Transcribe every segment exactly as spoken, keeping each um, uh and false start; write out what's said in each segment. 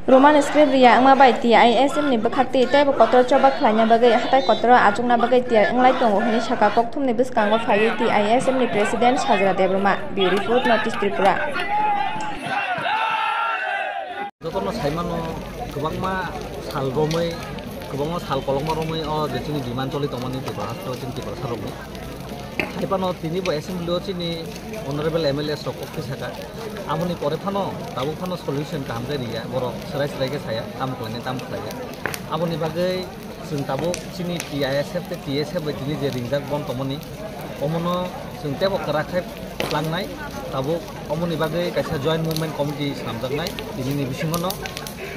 Roman script riya wngma bai T I S M ni bwkhaktwi teibo kotor choba khlaina bagwi hatai kotoro achukna bagwi tiyar wnglai tongo hwnwi sakha kokthumni bwskango phaiwi T I S M ni President Sajra Debbarma. Bureau Report, North East Tripura. Jotono saimano kwbangma sal romwi, kwbangma sal kolokma romwi o je chini demand choli tongmani Tripura hasteo chini Tiprasa rokni. Hai phano tini bo assembly o chini honorable M L A rok kok khe saka. Aboni pore phano tabuk phano solution kaham khe riya, borok serai serai khe saya, tamo khlainai tamo khlaiya. Aboni bagwi chwng tabuk chini T I S F tei T S F bai tini je ringjak bon tongmani, omono chwng teibo kwrak khe tlangnai. Tabuk omoni bagwi kaisa joint movement committee swnamjaknai, tinini bisingono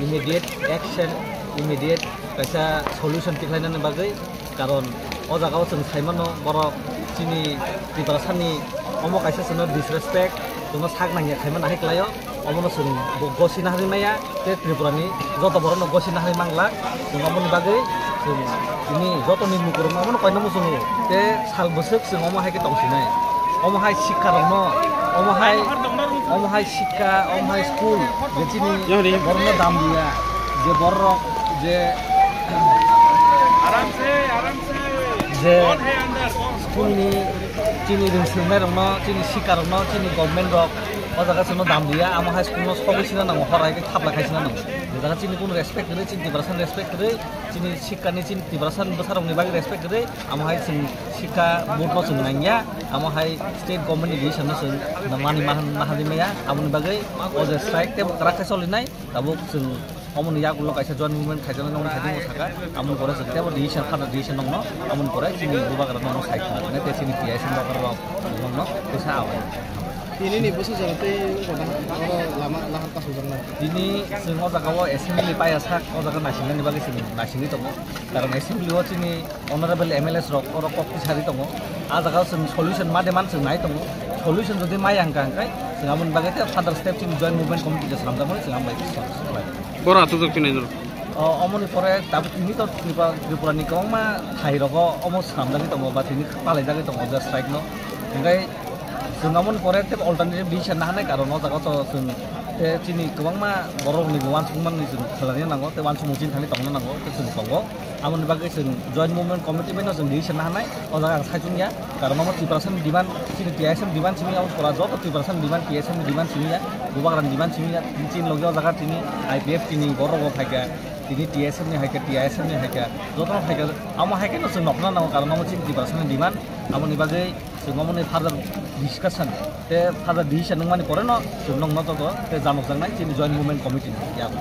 immediate action, immediate kaisa solution tikhlainani bagwi, karon o jagao chwng saimano borok chini Tiprasani omo kaisa chwngno disrespect, chwngno sak nangya khaimani hai kwlaio, omono chwng bo-, gosina harwi maya, tei Tripurani joto borokno gosina harwi mangla, chwng omoni bagwi chwng tini jotoni mukurokno omono koina muchungo, tei sal bwswk chwng omo hai khe tongsinai. Omo hai sikha rokno, omo hai, omo hai sikha, omo hai school, je chini borokno dam liya, je borok je, je school ni chini ring swrwngnai rokno, chini sikha rokno, chini government rok o jaga chwngno dam liya, omo hai school no sogwi sina nango, hor hai khe thapla khai sina nango. Je jaga chini kuno respect kwrwi, chini Tiprasa ni respect kwrwi, chini sikha ni, chini Tiprasa ni bwsa rokni bagwi respect kwrwi, omo hai chwng sikha board no chwng nangya, omo hai state government ni decision no chwng mani ma-, ma-, harwi maya, aboni bagwi o je strike tei bo kwrak khe cholinai, tabuk chwng omoni yagulo kaisa joint movement khaijaknai nokni khaitimo saka, aboni pore chwng teibo decision, further decision nokno, aboni pore chini bubagra nokno sai khna tei chini T I S M rok nokno kwsa awai. Tini ni bwsajak tei oro lama lahar kasijak nai. Tini chwng o jaga o assembly paiya sak, o jaga naisingnani bagwi chwng naisingwi tongo. Karon assembly o chini honorable M L As rok oro kok tisari tongo. A jaga o chwng solution ma de man chwng nai tongo. Solution jodi maya hwnkha hwnkhe chwng aboni bagwi tei further step chini joint movement committee je swnamjakmani chwng ambai khlai. Boro achukjak tini norok. O, omoni pore tabuk tini to Tripura, Tripura ni kwbangma thai rogo omo swnamjagwi tongo ba tini palaijagwi tongo je strike no. Hwnkhe chwng amoni pore tei alternative decision nahanai karon o jaga o to chwng tei chini kwbangma borok ni uansukmani chwng khlaiwi nango tei uansukmung chini thani tongna nango tei chwng tongo. Aboni bagwi chwng joint movement committee bai no chwng decision nahanai o jaga ang saichung ya. Karon omo Tiprasa ni demand, chini T I S M demand simi abo pura joto Tiprasa ni demand, T I S M ni demand simi ya, bubagra ni demand simi ya, chini logi o jaga tini I P F T ni borok bo phaikha, tini T I S M ni haikha, T I S M ni haikha, joto no phaikha, amo haikhe no chwng nokna nango, karon omo chini Tiprasa ni demand, aboni bagwi chwng omo ni further discussion, tei further decision wngmani pore no chwng nokno joto tei janokjaknai chini joint movement committee ni yago.